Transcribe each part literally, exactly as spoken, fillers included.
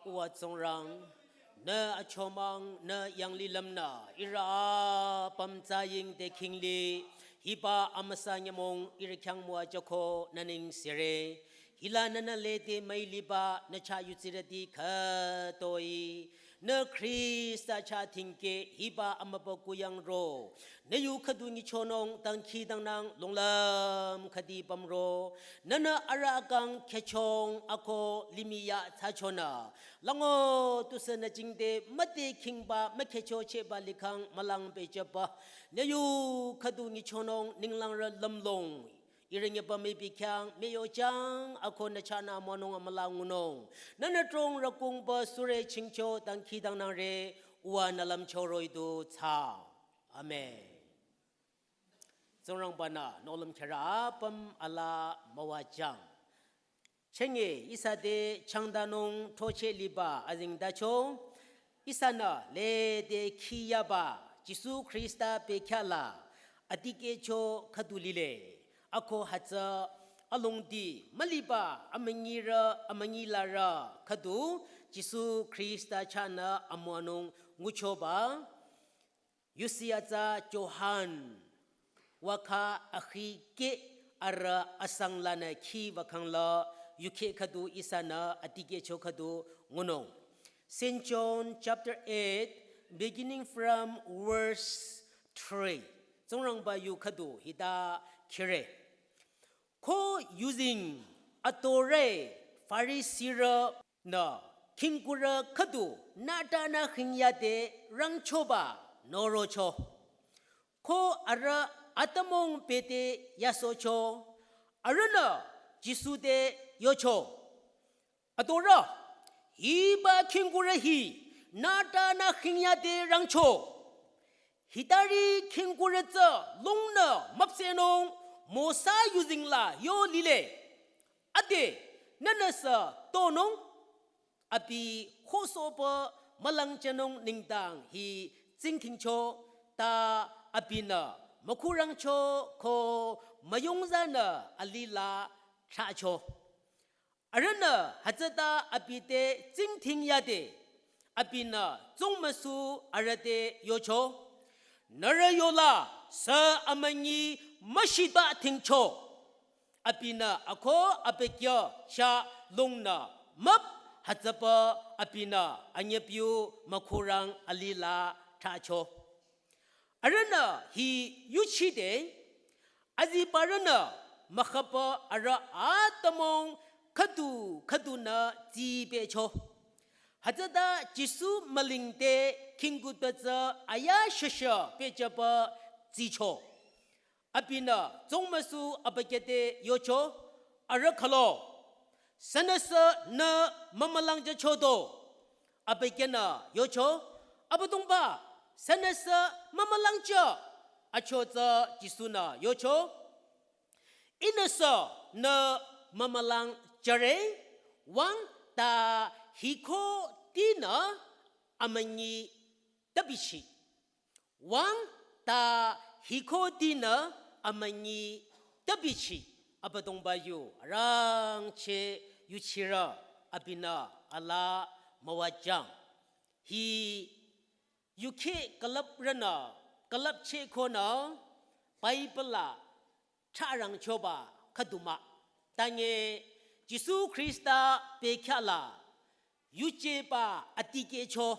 Wa Tsingrang, nü achomang, nü yanglilüm nü, ihrü apüm tsaying te khingli, hiba amüsa nyümong ihrü khyang müwajüko nü nengsere. Hila nünü lede müi liba nü chah yutsirüti khütoi. Nü Khrista chah thingkeh hiba amübükuh yang ro. Nü yu khüdu nyichonung dangkhidangnang lunglüm khüdi pümro. Nünü arüh akang khechong ako limih ya thsachonü. Lango tusü nü jingte müte khingba mükhechochehba likhang mülang pehjüba. Nü yu khüdu nyichonung ninglangrü lümlong. Ihrü nyüba müipi khyang müyojang ako nü chahnü amüwanung amüla ngunung. Nünü dhrong rükungba sure chingcho dangkhidangnangre uwa nü lümcho roh-i du thsa. Amen. Tsingrangba-nü nohlüm khyarü apüm alaa müwajüng. Chenge ihsa te changdanung throcheh liba azengtacho, ihsanü lede khiyaba Jisu Khrista bekhyah la adikehcho khüdu lile. Ako hütsü alongdi müliba amünyirü amünyilarü khüdu Jisu Khrista chahnü amüwanung nguchoba. Yusi atsa Johan, wakha akhikeh arüh asang lanü khi wakhangla yukheh khüdu ihsanü adikehcho khüdu ngunung. Saint John chapter eight, beginning from verse three. Tsingrangba yu khüdu hita khire. Ko yuzeng adorü Farisirünü khingkurü khüdu nütanü khingyade rangchoba norocho. Ko arüh atümung bete yasohcho, arühnü Jisu te yocho. Adorü, hiba khingkurü hi nütanü khingyade rangcho. Hitari khingkurü tsü lungnü müpsehnung Mosa yuzeng la yo lile. Ade, nünüsü tonung, abi khosohpü mülangjünung nengdang hi tsingdhingcho, ta abinü mükhurangcho ko müyungzanü alih la thrahcho. Arühnü hütsüta abi te tsingdhingyade, abinü tsungmüsu arüh te yocho. Nührü yola sü amünyi müshitba dhingcho. Abinü ako abükyü chah lungnü müp, hütsüpü abinü anyüpiu mükhurang alih la thrahcho. Arühnü hi yuchide, azibarünü mükhapü arüh atümung khüdu khüdunü tsipehcho. Hütsüta Jisu mülingde khingkurü tsü aya shasha pehjüpü tsicho. Abinü tsungmüsu abükyü te yocho, arüh khalo, sünüsü nü mümülangjüchodo. Abükyünü yocho, Abüdongba, sünüsü mümülangjü. Achotsü Jisu-nü yocho, ihnüsü nü mümülangjüre, wüng ta hikhodinü amünyi tabichi. Wüng ta hikhodinü amünyi tabichi. Abüdongba yu arangcheh yuchirü abinü alaa müwajüng. Hi yukheh külüprünü külüpchehkonü Bible la thrarangchoba khüdu mah. Tange Jisu Khrista bekhyah la yujeba atikehcho,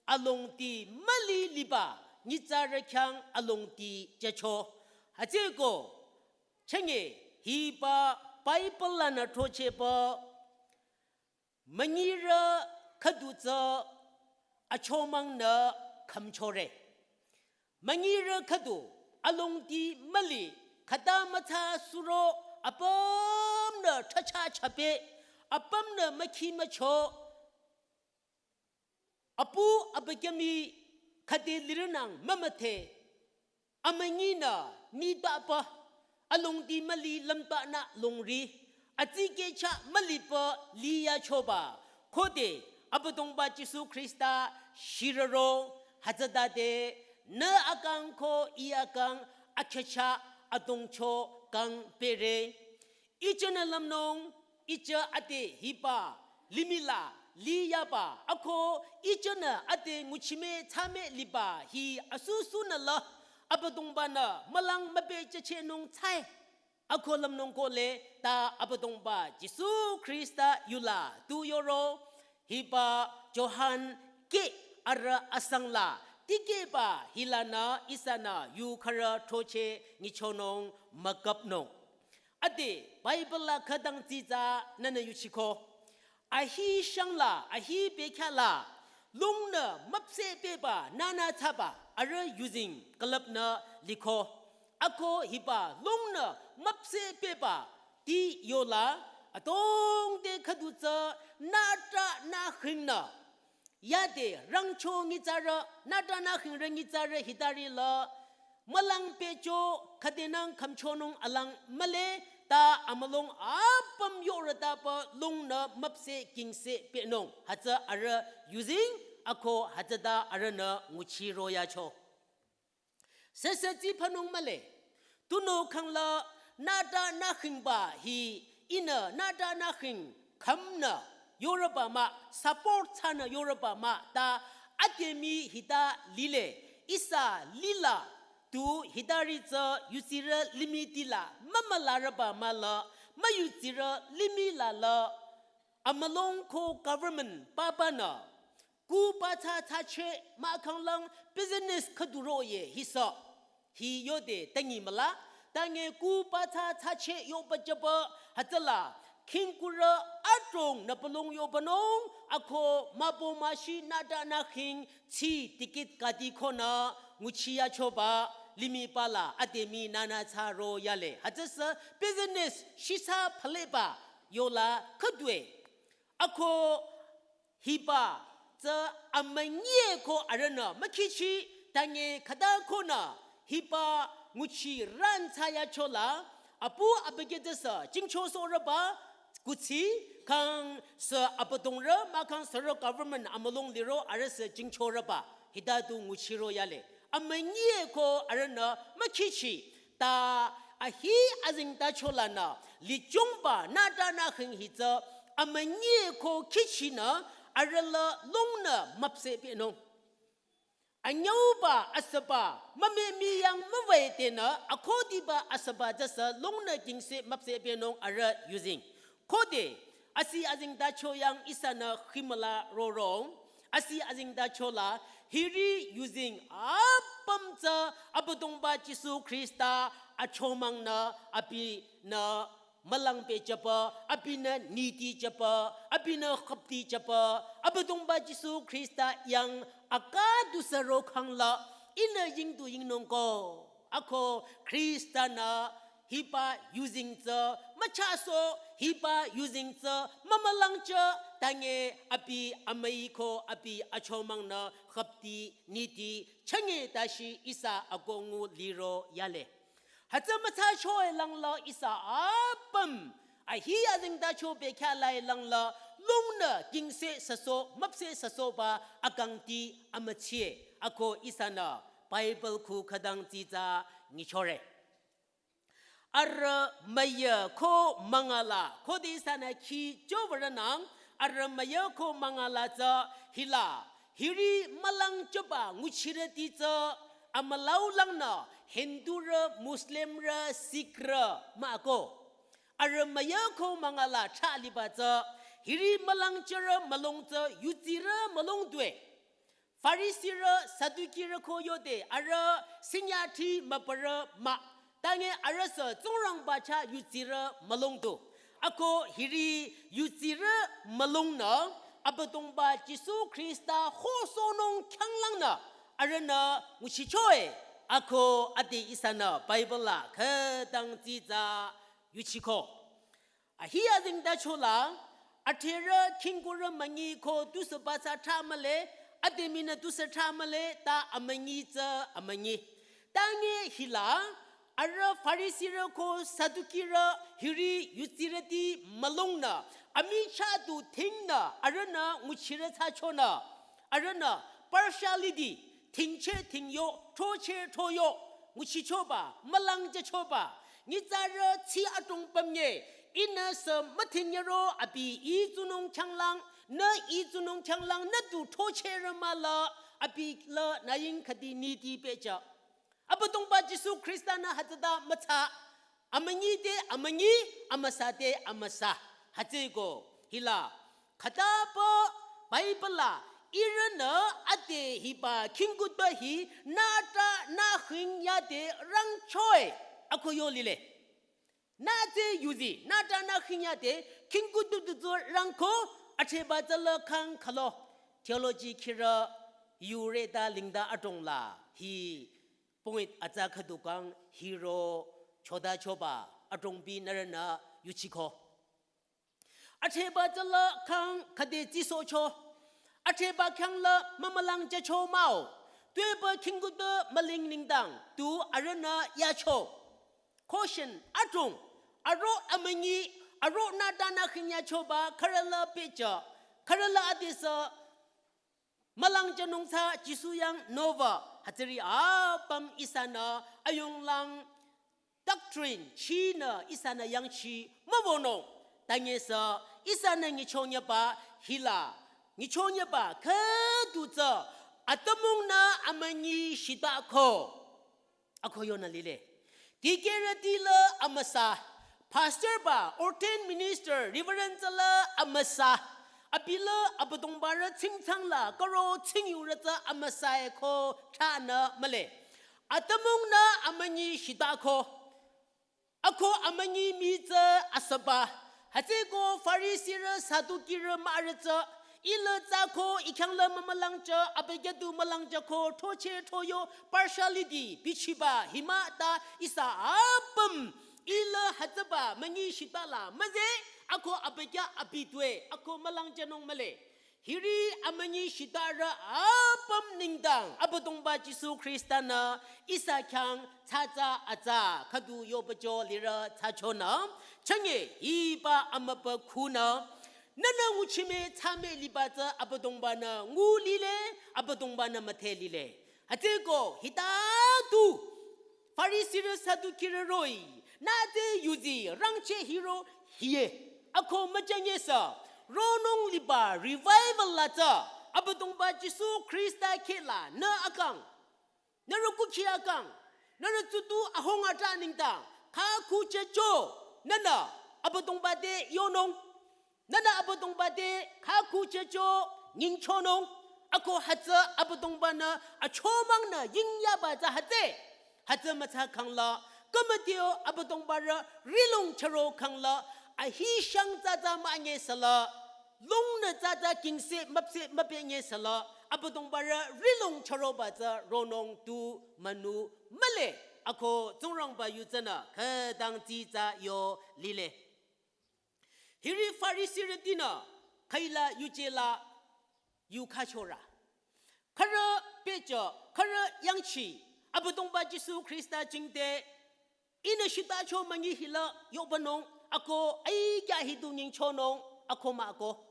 alongdi müli liba nyitsarü khyang alongdi jücho. Hütsüeko chenge hiba Bible lanü throchehba münyirü khüdu tsü achomangnü khümchore. Münyirü khüdu alongdi müli khüta mütsa suro apümnü thrücha chapeh, apümnü mükhi mücho, apu abükyü mii khüde lirünang mümüdhe, amünyinü nitpü, alongdi müli lümtpünü longri, atsikeh chah mülipü liyachoba, khode Abüdongba Jisu Khrista shirüro, hütsütade nü akang ko ih akang akhyacha adongcho kang pehre. Ijünü lümnung, ijü ade hiba limih la liyaba, ako ichonü ade nguchime thsame liba hi asusunü la Abüdongbanü mülang müpehjüchehnung thsae. Ako lümnung kohle ta Abüdongba Jisu Khrista yula tu yoro, hiba Johan keh arüh asang la tikehba hilanü ihsanü yu khürü throcheh nyichonung mükapnung. Ade Bible la khütang tsitsa nünü yuchiko. Ahi shang la, ahi bekhyah la, lungnü müpsehpehba nünü thsaba arüh yuzeng külüpnü liko. Ako hiba lungnü müpsehpehba ti yola, adrong te khüdu tsü nüta nühingnü. Yade rangcho nyitsarü, nüta nühingrü nyitsarü hitari la, mülang pehcho khüdenang khümchonung alang mühle ta amülung apüm yorütaba lungnü müpseh kingsepehnung. Hütsü arüh yuzeng ako hütsüta arühnü nguchi royacho. Sese tsiphanung mühle. Tunüo khangla nüta nühingba hi ihnü nüta nühing khümnü yorüba mah, support thsanü yorüba mah ta ademi hita lile, ihsa lila tu hitari tsü yutsirü limih tila mümülarüba mah la, müyutsirü limih la la, amülung ko government papanü ku pathsa thsacheh mahkhang lang business khüdu roye hisü. Hi yode tangi müla, tange ku pathsa thsacheh yoba jüba hütsüla, khingkurü adrong nüpülung yobanung, ako mübü müshi nüta nühing tsi ticket kati khonü nguchiyachoba limih pala ademi nünü thsa royale. Hütsüsü business shisa phaleba yola khüdue. Ako hiba tsü amünyi ko arühnü mükhichi tange khüta khonü hiba nguchi ran thsayachola, apu abükyü tsüsü jingcho sorüba kuthsi, kang sü Abüdongrü mahkhang sürü government amülung liro arüh sü jingchorüba hita du nguchi royale. Amünyi ko arühnü mükhichi ta ahi azengtacholanü lichungba nüta nühing hi tsü amünyi ko khichinü arüh la lungnü müpsehpehnung. Anyüuba asüba mümemi yang müwütenü akhudiba asüba tsüsü lungnü kingse müpsehpehnung arüh yuzeng. Khode asi azengtacho yang ihsanü khimüla rorong, asi azengtachola hiri yuzeng apüm tsü Abüdongba Jisu Khrista achomangnü abinü mülang pehjüba, abinü niti jüba, abinü khüpti jüba, Abüdongba Jisu Khrista yang aka du sü rokhang la ihnü yingdu yingnung ko. Ako Khristanü hiba yuzeng tsü müchasoh, hiba yuzeng tsü mümülangcho, tange abi amüi ko abi achomangnü khüpti niti chünye tashi ihsa akongu liro yale. Hütsü mütsachoe langla ihsa apüm ahi azengtacho bekhyah lae langla lungnü kingse süsoh, müpseh süsohba akangti amüchie. Ako ihsanü Bible khu khütang tsitsa nyichore. Arüh müyü ko müngala, khode ihsanü khi jüwürünang, arüh müyü ko müngala tsü hila, hiri mülangchoba nguchirüti tsü amülau langnü Hindurü, Muslimrü, Sikhrü mah ko. Arüh müyü ko müngala thaliba tsü hiri mülangchorü mülung tsü yutsirü mülung due. Farisirü, Sadukirü ko yode arüh sinyathi mübürü mah. Tange arüh sü Tsingrangba chah yutsirü mülung du. Ako hiri yutsirü mülungnü Abüdongba Jisu Khrista hosohnung khyanglangnü arühnü nguchichoe. Ako ade ihsanü Bible la khütang tsitsa yuchiko. Ahi azengtachola, atherü khingkurü münyi ko tusüba tsü thra mühle, ademinü tusü thra mühle, ta amünyi tsü amünyi. Tange hila, arüh Farisirü ko Sadukirü hiri yutsirüti mülungnü, amichah du thingnü, arühnü nguchirü thsachonü, arühnü partiality, thingcheh thingyo, throcheh throyo, nguchichoba, mülangjüchoba, nyitsarü tsi adrong pümnye, ihnü sü müthinyero abi i tsunung khyanglang, Nü itsunung changlang nü tu thoche rama la, abi la nü ying khüdi niti pehcha. Abüdongba Jisu Khrista nü hütsüta mütsa. Amünyi te amünyi, amüsa te amüsa. Hütsüeko, hila. Khütapü Bible la, ihrünü ade hiba khingkutpü hi, nü ta nü khing yade rangchoe. Ako yo lile. Nü te yuzi, nü ta nü khing yade, khingkutpü tu tu rangko, atheba tsala khang khalo. Theology khirü, yure ta lingda adrong la, hi point atsa khüdu kang, hiro, choda choba, adrong bi nührünü, yuchiko. Atheba tsala khang khüde tsisocho. Atheba khang la mamalang chacho mao. Tuepü khingkutpü müling nengdang tu arühnü yacho. Caution, adrong, aro amünyi, aro nü ta nü khing yachoba, khürü la pehcha, khürü la adesü, mülang chanung tsü Jisu yang nova, hütsüri apüm ihsanü ayunglang doctrine chinü ihsanü yangchi mübünung. Tanyesü ihsanü nyichonyeba hila, nyichonyeba khüdu tsü atümung nü amünyi shita ko. Ako yonü lile. Dikehrüti la amüsa, pastor ba, ordained minister, reverend tsala amüsa, abi la Abüdongba rü tsingtsang la, karo tsingyurü tsü amüsa eko chanü mühle. Atümung nü amünyi shita ko. Ako amünyi mi tsü asüba. Hütsüeko Farisirü Sadukirü mahrü tsü, ila tsü ko ikhang la mamalang cha, abükyü tu mülang cha ko, thoche thoyo, partiality, bichiba, himah ta ihsa apüm, ila hütsüba, münyi shita la, müze, ako abükyü abi tue, ako mülang chanung mühle. Hiri amünyi shitarü apüm nengdang, Abüdongba Jisu Khrista nü ihsa khyang tsatsa atsa khüdu yobacho lirü tsachonü, chünye hiba amübükuh nü, nünü nguchime tsame liba tsü Abüdongba nü ngu lile, Abüdongba nü müthe lile. Hütsüeko hita tu, Farisirü Sadukirü roh-i, nü te yuzi rangcheh hiro hie. Ako müchünye sü, ronung liba revival la tsü, Abüdongba Jisu Khrista kheh la nü akang, nührü kukhi akang, nührü tsutu ahung atra nengdang, kha kuchehcho, nünü, Abüdongba te yonung. Nünü Abüdongba te kha kuchehcho nyingchonung, ako hütsü Abüdongba nü achomang nü yingyaba tsü hütsü. Hütsü mütsa khang la, kümütio Abüdongba rü rihlong chüro khang la, ahi shang tsatsa münye sü la, lungnü tsatsa kingse müpse müpenye sü la, Abüdongba rü rihlong chüroba tsü ronung tu münu mühle, ako Tsingrangba yu tsünü khütang tsitsa yo lile. Hiri Farisirütinü, khüila yuje la, yu khachorü. Khürü pehcho, khürü yangchi, Abüdongba Jisu Khrista jingte, ihnü shitacho münyi hila yobanung, ako aikya hidu nyingchonung, ako mah ako.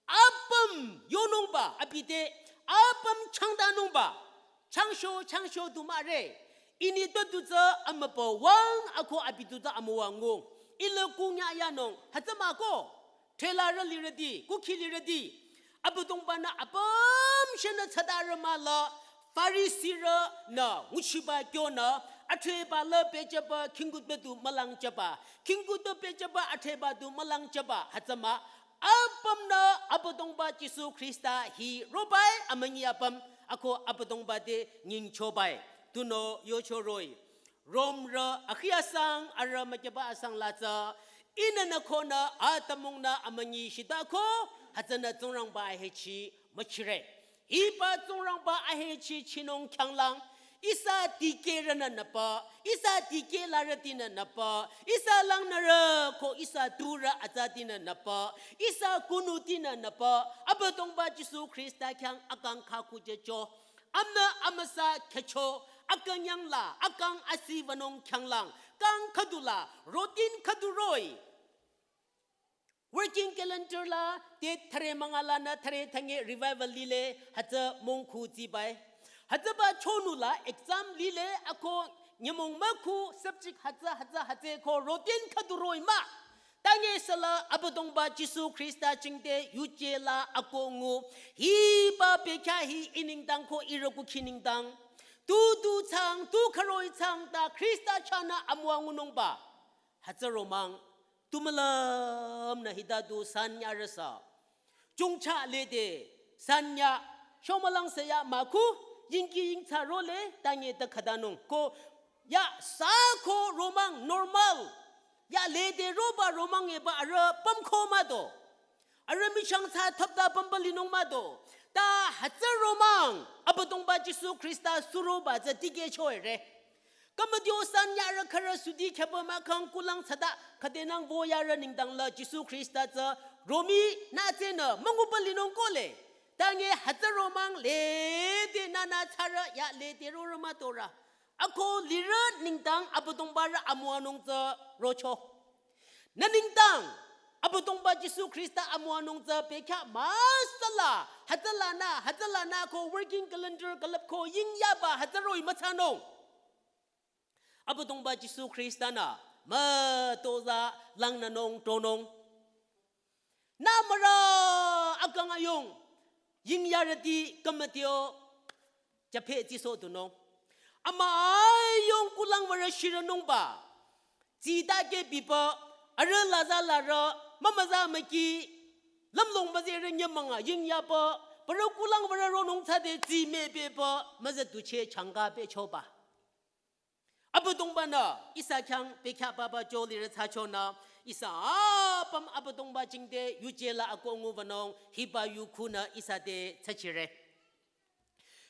Apüm yonungba, abi te, apüm changdanungba, changsho, changsho du mahre. Ini to tu tsü amübü wüng, ako abi tu tsü amüwüngung. Ila kunya yanung, hütsü mah ko. Thela rü lirüti, kukhi lirüti. Abüdongba nü apüm shenü tsada rü mah la, Farisirü nü, nguchiba kyonü, atheba la pehjüba, khingkutpü tu mülang jüba, khingkutpü pehjüba, atheba tu mülang jüba, hütsü mah, apüm nü Abüdongba Jisu Khrista hi robai amünyi apüm, ako Abüdongba te nyingchobai. Tunüo yocho roh-i. Romrü akhi asang, arü mükyüba asang la tsü, ihnü nü ko nü atümung nü amünyi shita ko, hütsünü Tsingrangba ahechi müchire. Hiba Tsingrangba ahechi chinung khyanglang, ihsa dikehrünü nüpü, ihsa dikehlarütinü nüpü, ihsa langnürü ko ihsa turü atsatinü nüpü, ihsa kunutinü nüpü, Abüdongba Jisu Khrista khyang akang kha kujecho, amnü amüsa khecho, akünyang la, akang asi wünung khyanglang, kang khüdula, routine khüdu roh-i. Working calendar la, te thüre münga lanü thüre thünye revival lile, hütsü mongkhu tsibai. Hütsüba chonu la exam lile, ako nyümong mükhu subject hütsü, hütsü, hütsü ko routine khüdu roh-i mah. Tange sala Abüdongba Jisu Khrista jingte yuje la akoh ngu. Hiba bekhyah hi i nengdang ko ihrü kukhi nengdang. Tu tu chang, tu khüroi chang ta Khrista chahnü amüwa ngunungba. Hütsü romang, tu mülümnü hita du san nyarüsa. Chungcha lede, sanya, shomülang seya mükhu, yingki yingthsa role, tange ta khatanung. Ko, ya, sa ko romang normal. Ya lede roba romang eba arüh pümko mah do. Arüh michang thsa thapta pümba linung mah do. Ta hütsü romang, Abüdongba Jisu Khrista suroba tsü tikehchoire. Kamadio san yarü khürü sudi khyaba mahkhang kulang thsata khadenang vo yarü nengdang la Jisu Khrista tsü romih nü tsünü münguba linung kohle. Tange hütsü romang lede nünü thsarü ya lede rorü mah dorü. Ako lirü nengdang Abüdongbarü amüwanung tsü rocho. Nü nengdang Abüdongba Jisu Khrista amüwanung tsü bekhyah müsala, hütsülanü, hütsülanü ko working calendar külüp ko yingyaba hütsü roh-i müthsanung. Abüdongba Jisu Khrista-nü mütozah langnünung tonung. Nü mürü akang ayung yingyarüti kamadio japhe tsisoh dunung. Ama ayung kulang würü shirünungba. Tsita ke bipa arüh laza larü mümüza müki lümlong müzerü nyümanga yingyaba. Parü kulang würü ronung thsade tsi mübeba müza duche changa bechoba. Abüdongba-nü ihsa khyang bekhyah papa jolirü thsachonü ihsa apüm Abüdongba jingte yuje la akoh ngubanung hiba yu khunü ihsa te thsachire.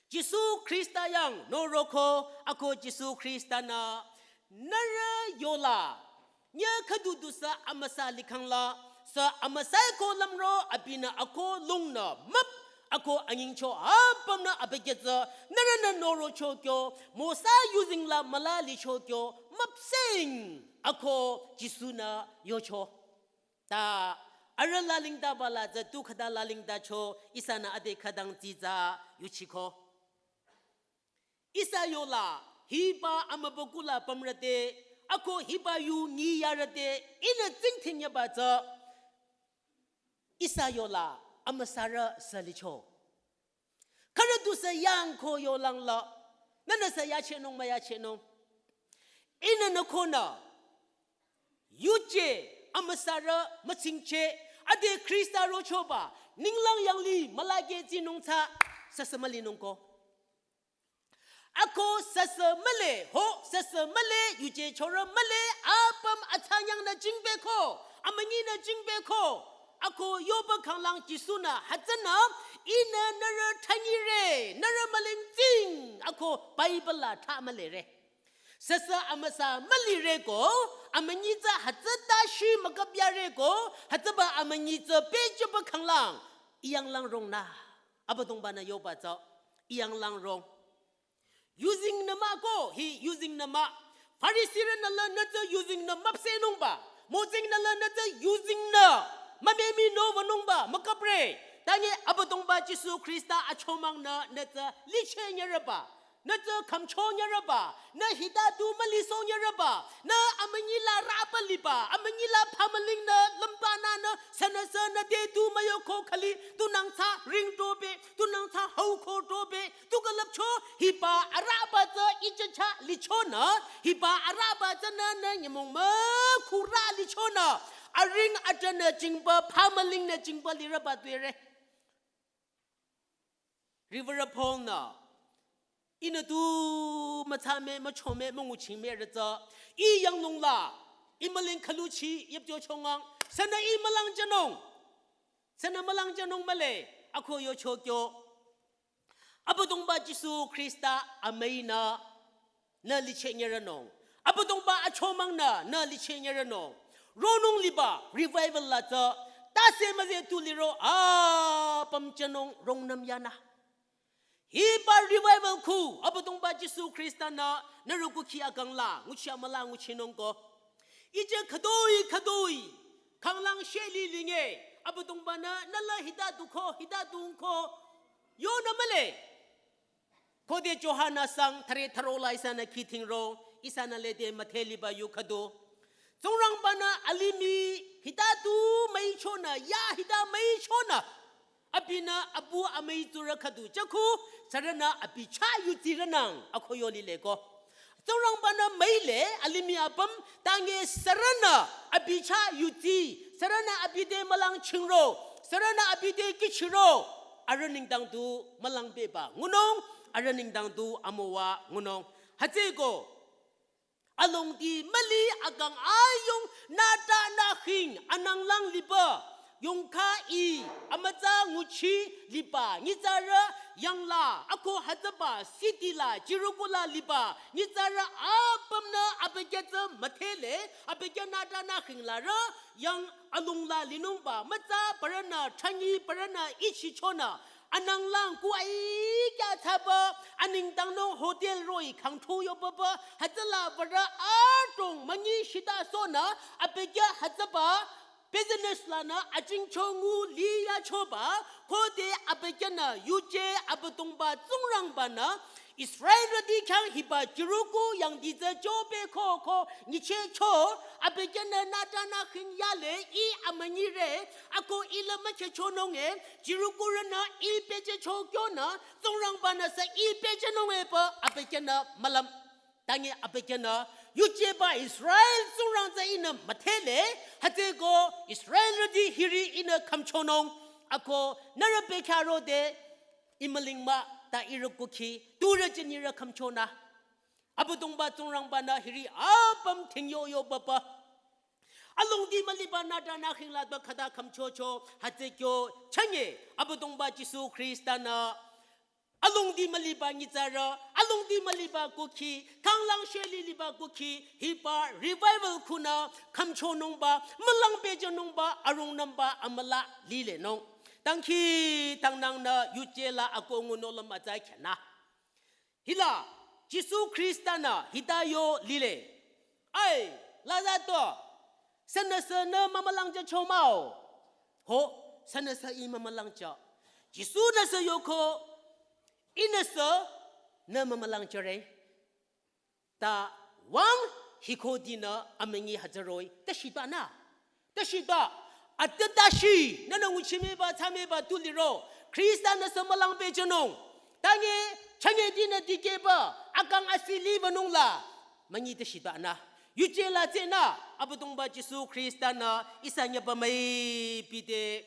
Jisu Khrista yang noroko ako Jisu Khrista-nü nührü yola. Nyü khüdu dusü amüsa likhang la, sü amüsa ko lümro abinü ako lungnü müp, ako anyingcho apümnü abükyü tsü, nührünü norocho kyo, Mosa yuzeng la müla licho kyo, müpseng, ako Jisu-nü yocho. Ta, arüh lalingda bala tsü tu khüta lalingdacho, ihsanü ade khütang dsitsa yuchiko. Ihsa yola, hiba amübükuh la pümrüte, ako hiba yu ngiyarüte, ihnü tsingdhing yaba tsü, ihsa yola, amüsarü sü licho. Khürü dusü yang ko yolang la, nünüsü yachehnung müyachehnung. Ihnü nü konü, yuje, amüsarü, mütsingcheh, ade Khrista rochoba, ninglang yanglih, mülakeh tsinung tsü, süsü mülinung ko. Ako süsü mühle, ho süsü mühle, yuje chorü mühle, apüm athsangyangnü jingbeko, amünyinü jingbeko. Ako yoba khanglang Jisu-nü hütsünü, ihnü nührü thanyire, nührü mülingtsing, ako Bible la thsa mühlere. Süsü amüsa mülireko, amünyi tsü hütsüta shi mükapyareko, hütsüba amünyi tsü pehjüba khanglang, iyanglang rongnü. Abüdongba-nü yoba tsü, iyanglang rong. Yuzeng nü mah ko, hi yuzeng nü mah. Farisirünü la nü tsü yuzeng nü müpsehnungba. Mozeng nü la nü tsü yuzeng nü mümemi nowanungba, mükapre. Tange Abüdongba Jisu Khrista achomangnü nü tsü licheh nyürüba. Nü tsü khümcho nyürüba. Nü hita tu mülisoh nyürüba. Nü amünyi la rüpü liba. Amünyi la phamüling nü lümba nü nü sünüsü nü te tu müyoko khali. Tunang tsü ring tobe. Tunang tsü hauko tobe. Tu külüpcho, hiba arüba tsü ichacha lichonü, hiba arüba tsünü nü nyümong mükhurü lichonü, aring atünü jingba, phamülingnü jingba lirüba tuere. Riwürü Paul-nü, ihnü tu müthsame, müchome, münguchingme rütsü, i yanglung la, i müling khüluchi, yepjo chongang, sünü i mülangjünung, sünü mülangjünung mühle, ako yocho kyo. Abüdongba Jisu Khrista amüinü nü licheh nyürünung. Abüdongba achomangnü nü licheh nyürünung. Ronung liba revival la tsü tase müze tu liro apüm jünung rongnüm yanü. Hiba revival khu Abüdongba Jisu Khrista-nü nührü kukhi akang la nguchi amüla nguchinung ko. Ije khütoi khütoi khanglang sheli linge Abüdongba-nü nü la hita du ko, hita du ko. Yonü mühle. Khode Johan asang thüre thüro la ihsanü khithingro, ihsanü lede müdhe liba yu khüdu. Tsingrangba-nü alimih hita tu müichonü, ya hita müichonü. Abinü apu amüi tsurü khüdu jüko, sürünü abi chah yutirünang, ako yo lile ko. Tsingrangba-nü müile, alimih apüm, tange sürünü abi chah yuti, sürünü abi te mülang chingro, sürünü abi te kihchiro, arüh nengdang tu mülang beba ngunung, arüh nengdang tu amüwa ngunung. Hütsüeko, alongdi müli akang ayung nüta nükhing ananglang liba, yongkha-i, amütsa nguchi liba, nyitsarü yangla, ako hütsüba city la, Jericho la liba, nyitsarü apümnü abükyü tsü müdhele, abükyü nüta nükhing larü, yang alongla linungba, mütsa parünü, thsanyi parünü, ichichonü, ananglang ku ai kya thsaba, anengdang nung hotel roh-i khangthu yo baba, hütsüla würü adrong münyi shita sonü, abükyü hütsüba, business lanü ajingcho ngu liyachoba, khode abükyünü yuje Abüdongba Tsingrangba-nü, Israelrüti khyang hiba Jericho yangdi tsü chobe ko ko nyichehcho, abükyünü nüta nükhing yale, ih amünyire, ako ih la mükhehchonung e, Jerichorünü ih pehjücho kyonü, Tsingrangba-nü sü ih pehjünung e pü abükyünü mülüm. Tange abükyünü, yujeba Israel Tsingrang tsü ihnü müdhele, hütsüeko Israelrüti hiri ihnü khümchonung, ako nührü bekhyah rode, ih müling mah ta ihrü kukhi, turü jünirü khümchonü. Abüdongba Tsingrangba-nü hiri apüm thingyo yo baba. Alongdi müliba nüta nükhing la ba khüta khümchocho, hütsü kyo chünye, Abüdongba Jisu Khrista-nü, alongdi müliba nyitsarü, alongdi müliba kukhi, kanglang sheli liba kukhi, hiba revival khunü, khümchonungba, mülang pehjünungba, arungnümba, amüla lilenung. Dangkhidangnangnü yuje la ako ngunung la mütsa khyünü. Hila, Jisu Khrista-nü hita yo lile. Ai, Lazarus, sünüsü nü mümülangjücho mah-o. Ho, sünüsü ih mümülangjü. Jisu-nü sü yoko, ihnü sü nü mümülangjüre. Ta wüng hiko dinü amünyi hütsüroh-i, ta shiba nü. Ta shiba, ata ta shi, nünü nguchimüba, thsamüba tu liro, Khrista-nü sü mülang pehjünung. Tange, chünye dinü dikehba, akang asi libanung la, münyi ta shiba nü. Yuje la tsünü, Abüdongba Jisu Khrista-nü, ihsa nyüba müi pide,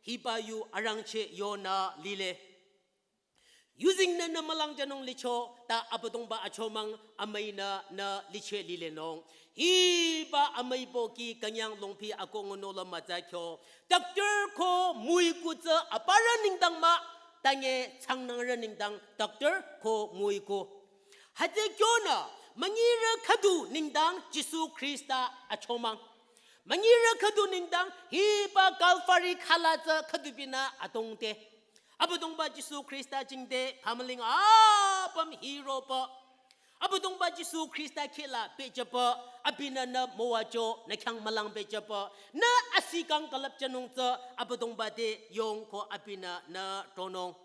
hiba yu arangcheh yonü lile. Yuzeng nü nü mülangjünung licho, ta Abüdongba achomang amüinü nü liche lilenung. Hiba amüi pohki künyang longpi ako ngunung la mütsa kyo. Doctor ko müiku tsü aparü nengdang mah, tange changnangrü nengdang doctor ko müiku. Hütsü kyonü, münyirü khüdu nengdang Jisu Khrista achomang. Münyirü khüdu nengdang hiba Calvary khala tsü khüdubinü adrong te. Abüdongba Jisu Khrista jingte, pamüling apüm hiroba. Abüdongba Jisu Khrista khehla pehjüba, abinü nü müwacho, nü khyang mülang pehjüba. Nü asi kang külüpjünung tsü, Abüdongba te yong ko abinü nü tronung.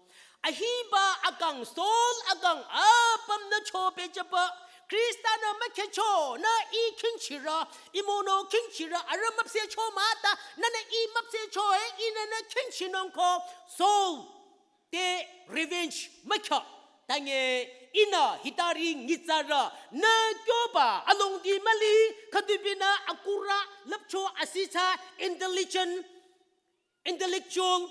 Ahiba akang Saul akang apüm nü cho pehjüba. Khrista-nü mükhehcho, nü ih khingchirü, ih mono khingchirü, arüh müpsehcho mah ta, nünü ih müpsehcho e, ihnü nü khingchinung ko, Saul, te revenge mükheh. Tange ihnü hitari nyitsarü, nü kyoba, alongdi müli, khüdubinü akurü, lüpcho asitsa, intelligent, intellectual,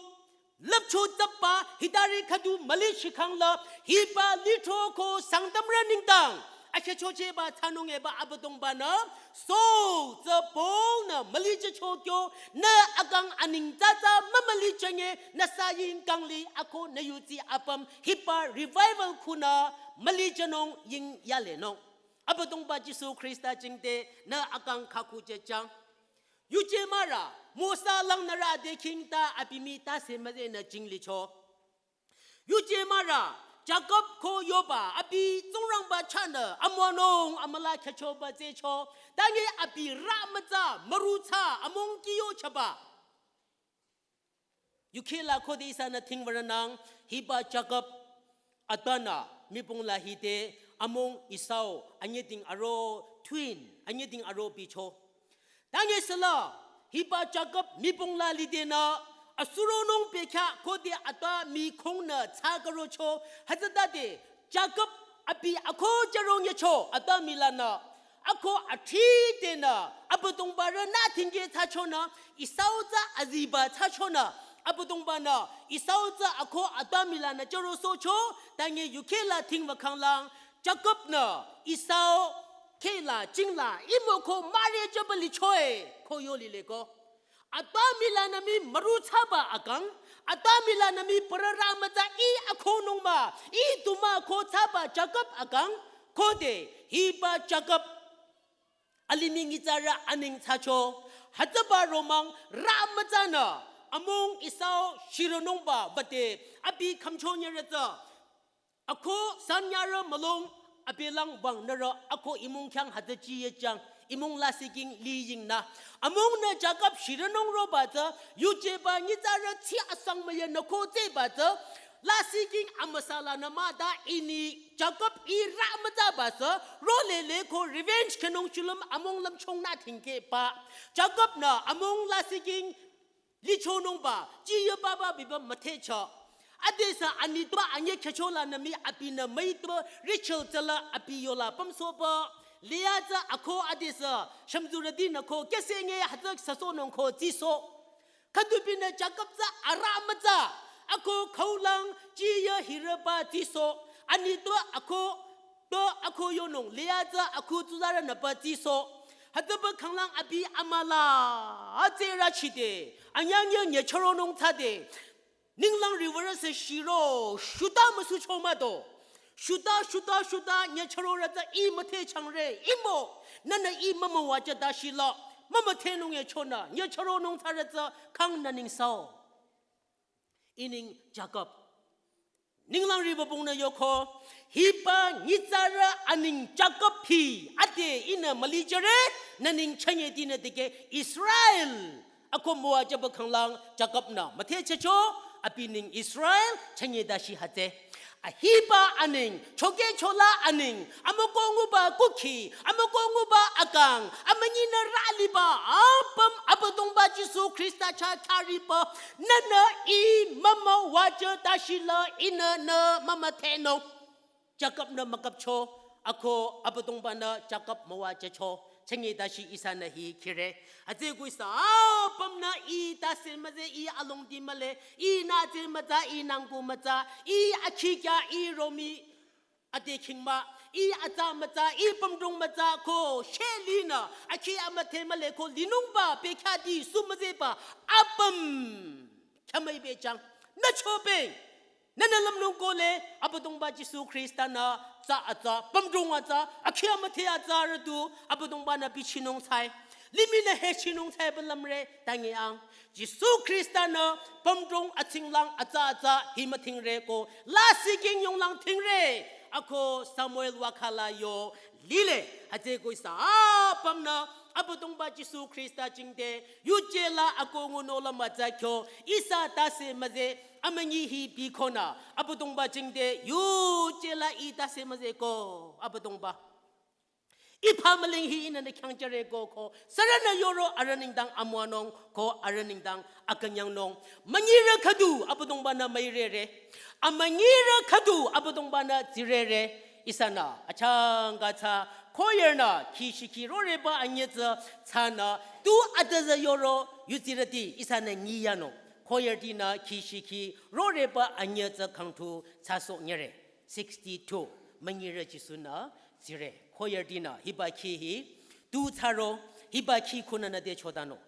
lüpcho tsüba, hitari khüdu müli shikhang la, hiba lithro ko Sangtamrü nengdang. Akhehchochehba thsanung eba Abüdongba-nü, Saul tsü Paul-nü mülijücho kyo, nü akang aning tsatsa mümülijünge, nü saying kangli ako nü yuzi apüm, hiba revival khunü mülijünung ying yalenung. Abüdongba Jisu Khrista jingte, nü akang khakujüjang. Yuje mahrü, Mosa langnürü ade khingta abi mii tase müzenü jinglicho. Yuje mahrü, Jakob ko yoba, abi Tsingrangba chahnü, amonung, amüla khyüchoba zehcho. Tange abi rü mütsa, müru tsü, amung kiyo chaba. Yukhila khode ihsanü thingwürünang, hiba Jakob, atanü, mipung la hide, amung Esau, anyüding aro, twin, anyüding aro bicho. Tange süla, hiba Jakob mipung la lidenü, asuronung pekha khode atba mikhongnü tsakarocho, hütsütade Jakob abi akho jarong yecho atba milanü, akho athridenü, Abüdongba rünü thingke thsachonü, Esau tsü aziba thsachonü, Abüdongbanü, Esau tsü akho atba milanü jarosohcho, tange yukhela thingba khanglang, Jakob-nü Esau khehla jingla imoko mare jüba lichoe ko yo lileko. Atba milanü mii müru thsaba akang, atba milanü mii parara mütsa i akhonung mah, i tumü ko thsaba Jakob akang, khode hiba Jakob alimih nyitsarü aneng thsacho, hütsüba romang rü mütsanü, amung Esau shironungba bate abi khümchonyerü tsü, akho sanyarü mülung abelang wüngnürü akho imung khyang hütsü jiyejang, imung lasihking liyingnü. Amungnü Jakob shironung roba tsü, yujeba nyitsarü tsi asang müyünü ko tseba tsü, lasihking amüsa lanü mah ta ini Jakob i rü mütsaba sü, rolele ko revenge khenung shulüm amung lümchongnü thingkeba. Jakob-nü amung lasihking lichonungba, jiyebaba biba müthehcho. Adesü anitpü anyüh khyücholanü mii abinü müitpü Rachel tsüla abi yola pümsohpü. Leah tsü akho adesü shümtsurütinü ko kesenge hütsü süsohnung ko tsisoh. Khüdubinü Jakob tsü arü mütsa, akho khaulang jiye hirüba tsisoh. Anitpü akho to akho yonung Leah tsü akhu tsuzarünüba tsisoh. Hütsüba khanglang abi amüla atsürü chide, anyangye nyüchüronung thsade. Ninglang riwürü sü shiro, shuta müsucho mah do. Shuta, shuta, shuta, nyüchürorü tsü i müthehchangre, imo, nünü i mümüwajüta shila, mümüthehnung yechonü, nyüchüronung thsarü tsü khangnü nengsao. Ining Jakob. Ninglang riba pungnü yoko, hiba nyitsarü aning Jakob hi, ade ihnü mülijüre, nü neng chünyetinü dikeh Israel. Akho müwajüba khanglang Jakob-nü müthehchehcho, abi neng Israel, chünyeta shi hütsü. Ahiba aning, chokechola aning, amükoh nguba kukhi, amükoh nguba akang, amünyinü rüliba, apüm Abüdongba Jisu Khrista chah khyariba, nünü i mümüwajüta shila ihnü nü mümüthehnung. Jakob-nü mükapcho, akho Abüdongba-nü Jakob müwajücho, chünyeta shi ihsanü hi khire. Hütsüeko ihsa apümnü i tase müze, i alongdi mühle, i nütse mütsa, i nangku mütsa, i akhi kya, i romi ade khingba, i atsa mütsa, i pümdrong mütsa ko, shelinü, akhi amütheh mühle ko, linungba, pekhyadi, sü müzeba, apüm, khyamüi bejang, nü chopeng. Nünü lümnung kohle, Abüdongba Jisu Khrista-nü tsü atsa, pümdrong atsa, akhi amütheh atsarü du, Abüdongba-nü bichinung thsai. Limihnü hechinung thsaiba lümre, tangi ang. Jisu Khrista-nü pümdrong atsinglang atsa atsa hi müthingre ko, lasihking yonglang thingre. Akho Samuel wakhala yo, lile, hütsüeko ihsa apümnü, Abüdongba Jisu Khrista jingte, yujela akho ngunung la mütsa kyo, ihsa tase müze, amünyi hi bikhonü, Abüdongba jingte, yujela i tase müze ko, Abüdongba. I phamüling hi ihnü nü khyang jüre ko ko, sürünü yoro arüh nengdang amüwanung ko arüh nengdang akünyangnung. Münyirü khüdu Abüdongba-nü müirere. Amünyirü khüdu Abüdongba-nü tsirere. Ihsanü, achangka tsü, choir-nü, khi shikhi roreba anyüh tsü, tsünü, tu adüzü yoro, yutsirüti, ihsanü nyiyanung. Choir-tinü, khi shikhi roreba anyüh tsü khangthu, tsüsoh nyere. Sixty-two. Münyirü Jisu-nü, tsire. Choir-tinü, hiba khi hi, tu tsüro, hiba khi khunü nü te chotanung.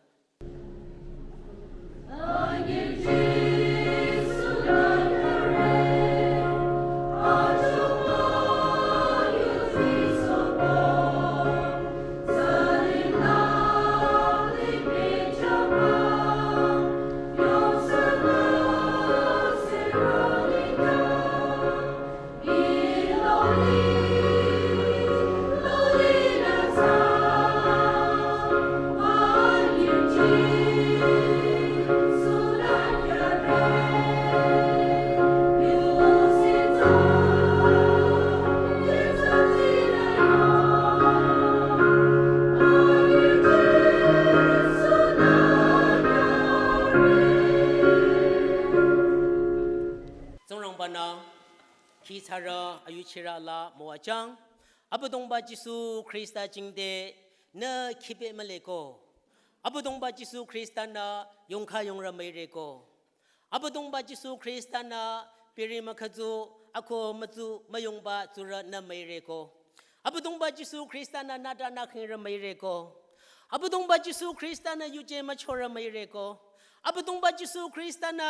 Tsingrangba-nü khi thsarü ayuchirü la müwajüng. Abüdongba Jisu Khrista jingte nü khipe mühleko. Abüdongba Jisu Khrista-nü yongkha yongrü müireko. Abüdongba Jisu Khrista-nü piri mükhütsu ako mütsu müyongba tsurü nü müireko. Abüdongba Jisu Khrista-nü nüta nü khingrü müireko. Abüdongba Jisu Khrista-nü yuje müchorü müireko. Abüdongba Jisu Khrista-nü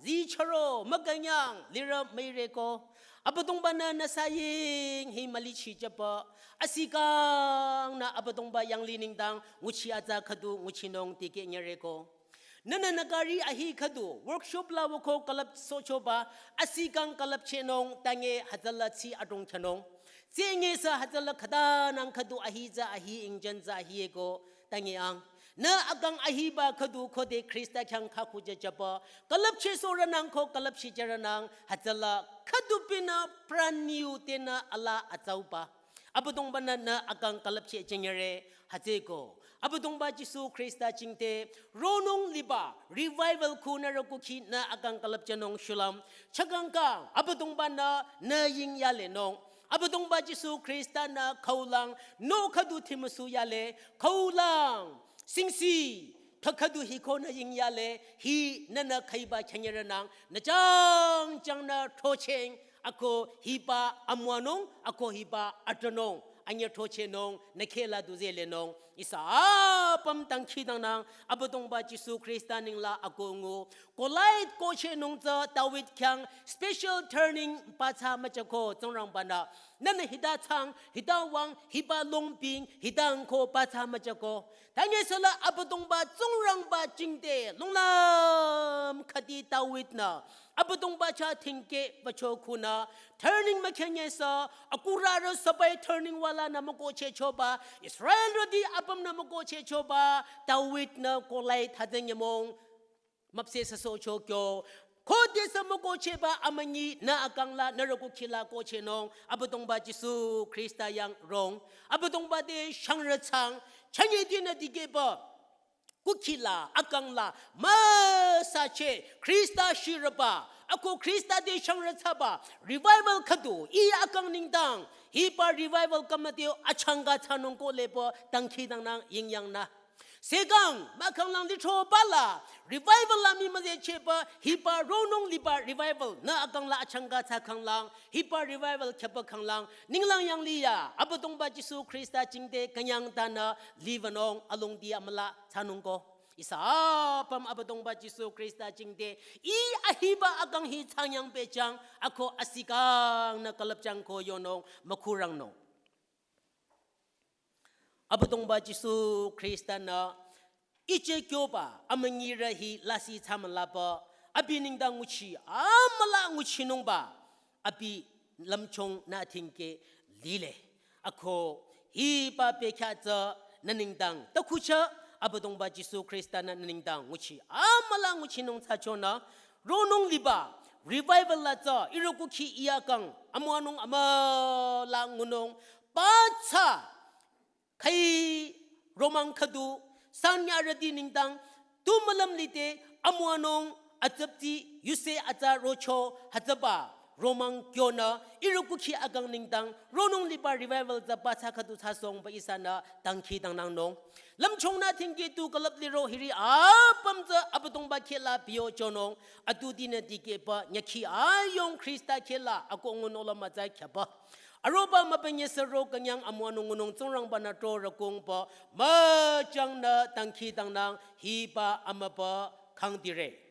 zicharo mükünyang lirü müireko. Abüdongba-nü nü saying hi mülichi jüpü. Asikang nü Abüdongba yanglih nengdang nguchi atsa khüdu nguchinung tikeh nyireko. Nünü nü gari ahi khüdu workshop la wüko külüpsohchoba, asikang külüpchehnung tange hütsüla tsi adrong thsanung. Tsü ngesü hütsüla khütanang khüdu ahi tsü ahi engine tsü ahi eko tange ang. Nü akang ahiba khüdu khode Khrista khyang khakhu jüjüba, külüpchehsohrünang ko külüpshichürünang hütsüla khüdu pinü brand new tenü ala atsauba. Abüdongba-nü nü akang külüpcheh jünyire hütsüeko. Abüdongba Jisu Khrista jingte ronung liba revival khu nührü kukhi nü akang külüpchehnung shulüm. Chakangkang Abüdongba-nü nü yingyalenung. Abüdongba Jisu Khrista-nü khaulang nü khüdu thimüsu yale khaulang singsi thükhüdu hi ko nü yingyale hi nünü khaiba khyanyirünang nü jangjang nü throchehng ako hiba amüwanung ako hiba atronung anyü throchehnung nü khehla du zelenung ihsa apüm dangkhidangnang Abüdongba Jisu Khrista nengla ako ngu Goliath kohchehnung tsü David khyang special training pathsa müjüko Tsingrangba-nü nünü hita thsang hita wüng hiba longbing hita ngko pathsa müjüko. Tangesüla Abüdongba Tsingrangba jingte lunglüm khüdi David-nü Abüdongba chah thingkeh wücho khunü training mükhengesü akurarü sipai training wala nü mükohchehchoba Israelrüti apümnü mükohchehchoba David-nü Goliath hütsü nyümong müpseh süsohcho kyo. Khodesü mükohchehba amünyi nü akang la nührü kukhi la kohchehnung Abüdongba Jisu Khrista yang rong. Abüdongba te shangrü thsang chünye dinü dikehba kukhi la akang la müsacheh Khrista shirüba ako Khrista te shangrü thsaba revival khüdu ih akang nengdang hiba revival kümüde achangka thsanung ko lepü dangkhidangnang yingyangnü. Sekang mahkhanglang lithroba la revival la mii müzehchehba hiba ronung liba revival nü akang la achangka thsa khanglang hiba revival khyüba khanglang ninglang yanglih ya Abüdongba Jisu Khrista jingte künyangtanü liwünung alongdi amüla thsanung ko. Ihsa apüm Abüdongba Jisu Khrista jingte ih ahiba akang hi thsanyang pehjüng ako asikang nü külüpjüng ko yonung mükhurangnung. Abüdongba Jisu Khrista-nü ije kyoba amünyirü hi lasih thsamülaba abi nengdang nguchi amüla nguchinungba abi lümchung nü thingkeh lile. Ako hiba bekhyah tsü nü nengdang takhuchah Abüdongba Jisu Khrista-nü nü nengdang nguchi amüla nguchinung thsachonü ronung liba revival la tsü ihrü kukhi ih akang amüwanung amüla ngunung pathsa khai romang khüdu sanyarüti nengdang tu mülüm lide amüwanung atsüpti yuse atsa rocho hütsüba romang kyonü ihrü kukhi akang nengdang ronung liba revival tsü pathsa khüdu thsasongba ihsanü dangkhidangnangnung. Lümchung nü thingkeh tu külüp liro hiri apüm tsü Abüdongba khehla biyochonung atutinü dikehba nyükhi ayung Khrista khehla ako ngunung la mütsa khyaba aroba mübünye sü ro künyang amüwanung ngunung Tsingrangba-nü tro rükungba müchangnü dangkhidangnang hiba amüba khangdire.